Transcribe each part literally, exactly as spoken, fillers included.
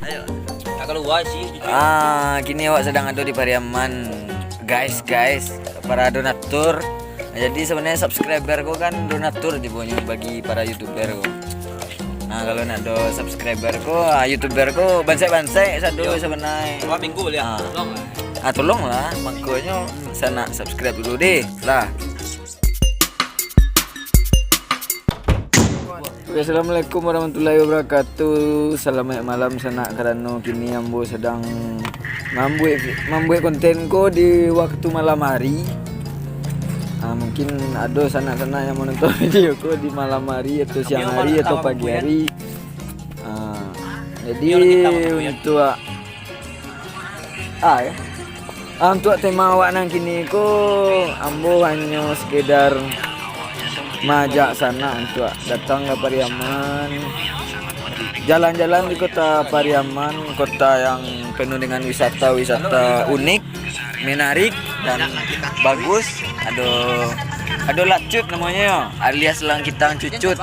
Ayo. Agak luar sih. Ah, kini awak sadang ado di Pariaman, guys, guys, para donatur. Jadi, sabananyo subscriber ko kan donatur tibonyo bagi para YouTuber ko. Nah, kalau nak ado subscriber ko, ah, YouTuber ko bansaik-bansaik sado sabananyo. Dua minggu liah. Ah. Tolong lah. Ah, tolong lah. Makonyo sanak subscribe dulu deh lah. Oke, assalamualaikum warahmatullahi wabarakatuh. Salamaik malam sanak, karano kini ambo sadang mambuek, mambuek konten ko di waktu malam hari. Ah, mungkin ado sanak-sanak yang manonton video ko di malam hari atau siang hari atau pagi hari. Ah, jadi untuak Ah, ya. Ah, untuak tema awak nan kini ko, ambo hanyo sekedar maajak sanak untuak datang ka Pariaman. Jalan-jalan di kota Pariaman, kota yang penuh dengan wisata-wisata unik, menarik, dan bagus. Ado, ado Lacut namonyo, alias Langkitang Cucut.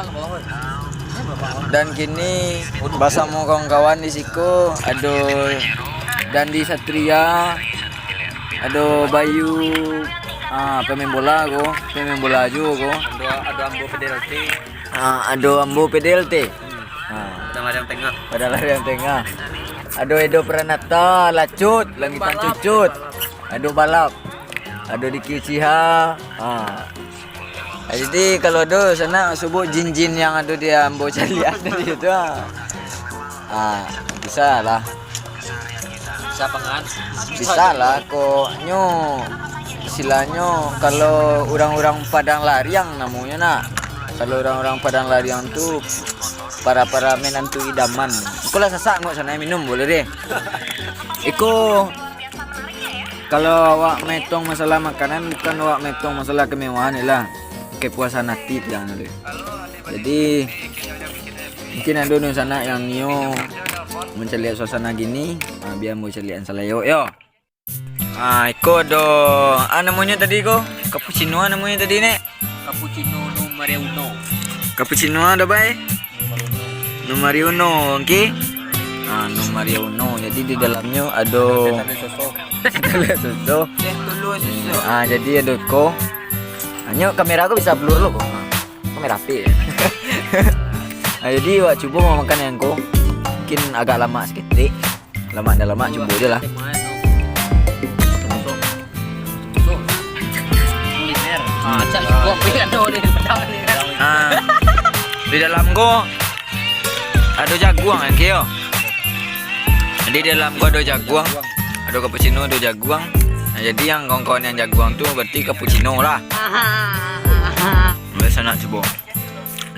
Dan kini basamo kawan-kawan di siko, ado Dandi Satria, ado Bayu, ah, pemain bola ko, pemain bola juo ko. Ado, ado ambo P D L T. Ah, ado ambo P D L T. Hmm. Ah. Padang Lariang Tengah. Padang Lariang Tengah. Ado Edo Pranata, Lacut, Langkitang Cucut. Ado balap. Ado Diki Uchiha. Ah. Ah, jadi, kalau ado sanak subuik jin-jin yang ado di ambo caliak tadi tu, ah. Ah, bisa lah. Bisa pangan. Bisa lah, kok. Nyo, istilahnyo, kalau urang-urang Padang Lariang namonyo, nak. Kalau urang-urang Padang Lariang tu, para-para menantu idaman. Engko lah sasak, engko sanak minum, boleh deh. Iko Kalau awak maetong masalah makanan, bukan awak maetong masalah kemewahan lah. Kepuasan hati tu yang ado. Jadi, mungkin ado dunsanak yang nio mancaliak suasana gini, ah, bia ambo caliakan salayo, yo. Ah, iko ado, ah, namonyo tadi ko? Cappuccino, ah, namonyo tadi, Nek? Cappuccino numero uno. Cappuccino ado, bai? Numero uno, oke? Ah, numero uno. Jadi, di dalamnyo ado teh talia susu. Teh talia susu. Teh talia susu. Ah, jadi ado ko. Hanyo kamera ko bisa blur lo ko. Ah, kamera H P. Ah, jadi, awak cubo mamakan yang ko. Mungkin agak lamak saketek. Lamak ndak lamak, cubo je lah. Ah, di dalam ko ado jaguang, kan, yo? Di dalam ko ado jaguang, ado cappuccino, ado jaguang. Nah, jadi yang kawan-kawan yang jaguang tu berarti cappuccino lah. Boleh sanak cubo.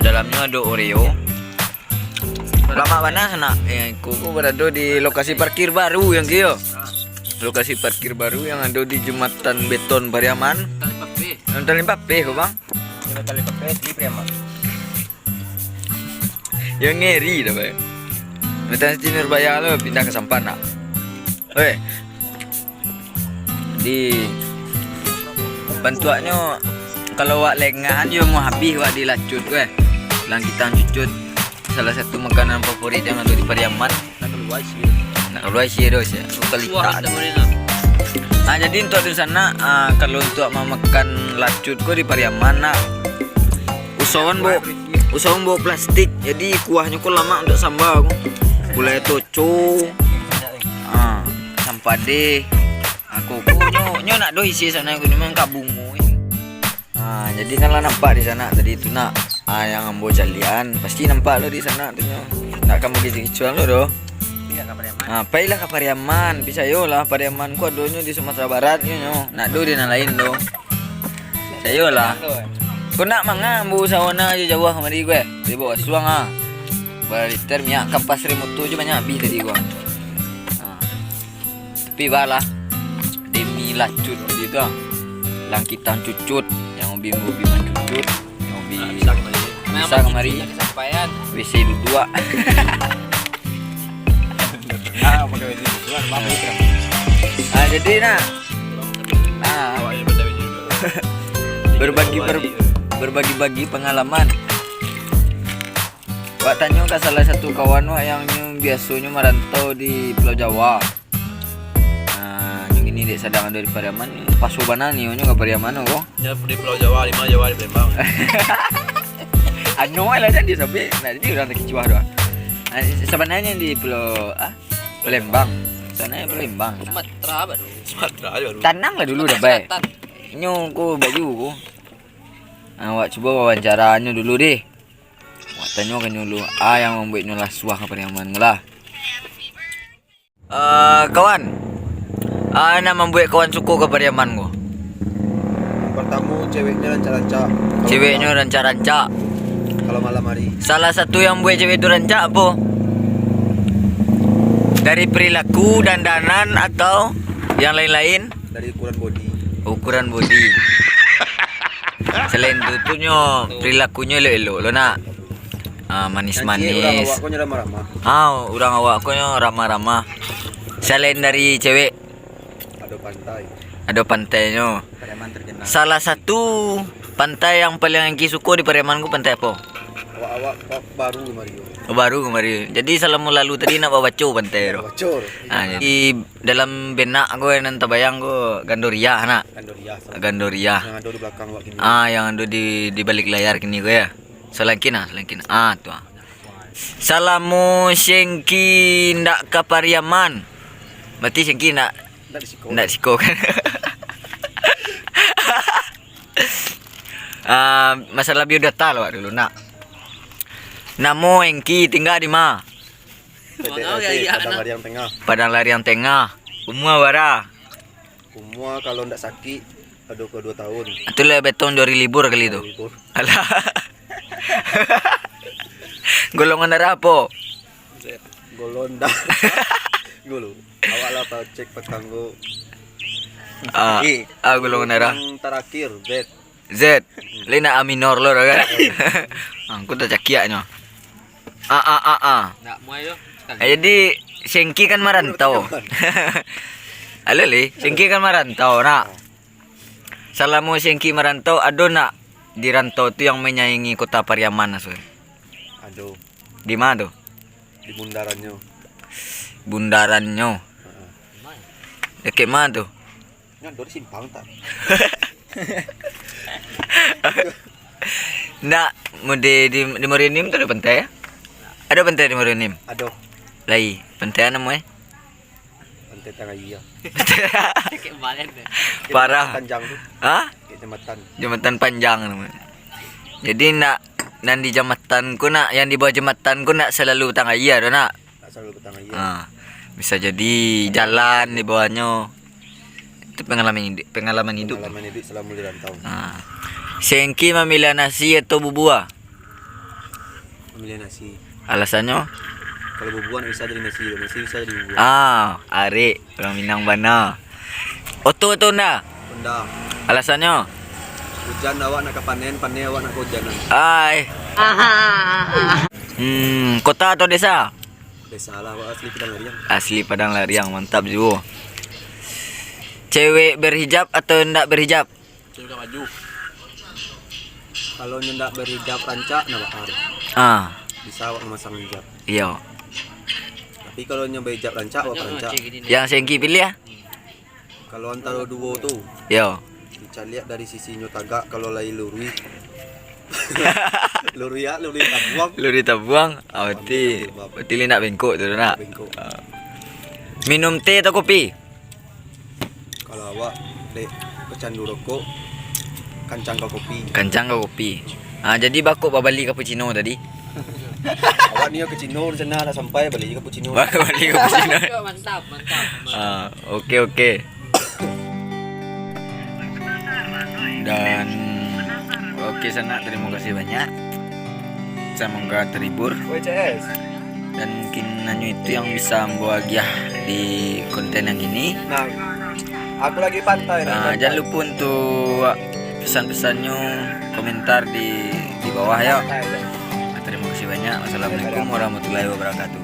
Dalamnyo ado Oreo. Lamak bana sanak. Eh, ko, ko barado di lokasi parkir baru yang kio. Lokasi parkir baru yang ado di Jembatan Beton Pariaman. Jembatan Limpapeh ko, Bang. Jembatan Limpapeh di Pariaman. Yang ngeri dah, Bang. Jembatan Siti Nurbaya lo pindah ka Sampan nak. Weh. Di bantuaknyo, kalau wak lengahan yo mau habih wak di Lacut ko, eh. Langkitang Cucut, salah satu makanan favorit yang ado di Pariaman. Nak kaluar isi. Nak kaluar isi ado isi. Suka litak. Ah, jadi untuak dunsanak, ah, kalau untuak mamakan Lacut ko di Pariaman, nak usahoan bawa, usahoan bawa plastik. Jadi kuahnyo ko lamak untuak samba ko. Gulai toco. Ah, sampade. Aku ko nyo, nyo nak do isi sanak ko, memang ka bungo. Ah, jadi kan lah nampak di sanak tadi tu nak, ah, yang ambo caliakan. Pasti nampak lo di sanak tu nyo. Nak ka bakicuah-kicuahan lo doh. Ah, pailah ka Pariaman, picayo lah, Pariaman ko adonyo di Sumatera Barat nyo, nyo. Nak do di nan lain doh. Picayo lah. Ko nak manga ambo usahoan ajo jauah kamari ko, eh. Di bawah suang ah. Baliter minyak kampas remoto jo banyak abih tadi ko. Ah. Tapi baa lah, demi Lacut tadi tu ah. Langkitang Cucut, yang hobi-hobi mancucut, yang hobi bisa kamari. W C duduak. Ah, pakai W C duduak, apa itu? Ah, jadi nah. Ah. Berbagi, ber-, berbagi-bagi pengalaman. Wak tanyo ka salah satu kawan wak yang nyo biasonyo marantau di Pulau Jawa. Nah, nyo kini dek sadang ado di Pariaman. Paso bana nio nyo ka Pariaman ko. Nyo di Pulau Jawa, di ma Jawa, di Palembang? Anu lah, jan disambiak. Nah, jadi urang takicuah tu. Nah, sabananyo di Pulau, ah, Palembang. Sabananyo Palembang. Sumatera baru. Sumatera aja baru. Tanang lah dulu dah, Sumatera baik. Selatan. Nyo ko baju ko. Ah, wak cubo wawancaranyo dulu deh. Wak tanyokan nyo dulu, a yang mambueknyo lah suah ka Pariaman ko lah. Eh, kawan, a nan mambuek kawan suko ka Pariaman ko? Partamo, ceweknyo rancak-rancak. Ceweknyo rancak-rancak. Kalau malam hari. Salah satu yang buek cewek tu rancak apo? Dari perilaku, dandanan, atau yang lain-lain? Dari ukuran body. Ukuran body. Selain tu, tu nyo perilakunyo elok-elok lo, nak. Ah, manis-manis. Urang awak ko nyo ramah-ramah. Ah, urang awak ko nyo ramah-ramah. Selain dari cewek, ado pantai. Ado pantainyo. Pariaman terkenal. Salah satu pantai yang paling Engki suko di Pariaman ko pantai apo? Awak-awak baru kemari. Oh, baru kemari. Jadi, salamo lalu tadi nak babaco pantai tu. Baco. Ah, jadi dalam benak ko nan tabayang ko Gandoriah, nak. Gandoriah. Gandoriah. Yang ado di belakang awak kini. Ah, yang ado di, di balik layar kini ko, ya. Salangkin ah, salangkin. Ah, tu ah. Salamo Sengki ndak ka Pariaman. Berarti Sengki ndak, ndak di siko. Ndak siko kan? Ah, masalah biodata lah awak dulu, nak. Namo Engki tingga di ma? P T L T, Padang Lariang Tengah. Padang Lariang Tengah. Umua bara? Umua kalau ndak sakik, ado ka duo tahun. Itulah betong jo ari libur kali tu. Libur. Alah. Golongan darah apo? Z. Golongan darah. Dulu. Awak lah pacek patanggo. Ah, A. Ah, golongan darah. Yang terakhir, Z. Z. Lai nak A minor lo dah kan? Angku tacakiaknyo. A, a, a, a. Ndak muai tu. Ah, jadi, Sengki kan marantau. Halo, Li. Sengki kan marantau, nak. Salamo Sengki marantau, ado nak di rantau tu yang manyaingi kota Pariaman, Asul? Ado. Di ma tu? Di bundarannyo. Bundarannyo. Heeh. Dakek ma tu? Nyo ado di simpang tak? Ndak, di, di, di Muaronim tu ado pantai, ya? Ado pantai di Muaronim? Ado. Lai, pantai a namo, eh? Pantai Tangah Iya. Cakek balen tu. Parah. Panjang tu. Hah? Cakek jambatan. Jambatan panjang namo. Jadi ndak, nan di jambatan ko nak, yang di bawah jambatan ko ndak salalu Tangah Iya tu nak. Tak selalu batang aia. Ah, bisa jadi jalan di bawahnyo. Itu pengalaman hidup, pengalaman hidup. Pengalaman hidup selama di rantau. Ah. Sengki mamilih nasi atau bubua? Mamilih nasi. Alasannyo? Kalau bubua ndak bisa jadi nasi, nasi bisa jadi bubua. Ah, arek, urang Minang bana. Oto atau Honda? Honda. Alasannyo? Ujan awak nak ka panen, panen awak nak ka ujanan. Ai. Hmm, kota atau desa? Desa lah, awak asli Padang Lariang. Asli Padang Lariang, mantap juo. Cewek berhijab atau ndak berhijab? Cewek maju. Kalau nyo ndak berhijab rancak, ndak baa. Ah. Bisa awak mamasang hijab. Iyo. Tapi kalau nyo berhijab rancak, awak rancak. Yang Sengki pilih, ah? Kalau antaro duo tu, yo, dicaliak dari sisinyo tagak, kalau lai luruih. Luruih, ah, luruih tabuang. Luruih tabuang, ah, berarti, berarti lai ndak bengkok tu, nak? Bengkok. Ah. Minum teh atau kopi? Kalau awak, dek, pecandu rokok, kancang ka kopi. Kancang ka kopi. Ah, jadi baa kok babali cappuccino tadi? Awak nio ka Cino, di sinan lah sampai, bali cappuccino. Bali cappuccino. Mantap, mantap, mantap. Ah, oke, oke. Dan, oke, sanak, terima kasih banyak. Semoga terhibur. W C S. Dan mungkin hanyo itu yang bisa ambo agiah di konten yang kini. Nah, aku lagi pantai, nah, Ah, jangan lupa untuk pesan-pesannya, komentar di, di bawah, ya. Pantai, ya. Terima kasih banyak. Wassalamualaikum warahmatullahi wabarakatuh.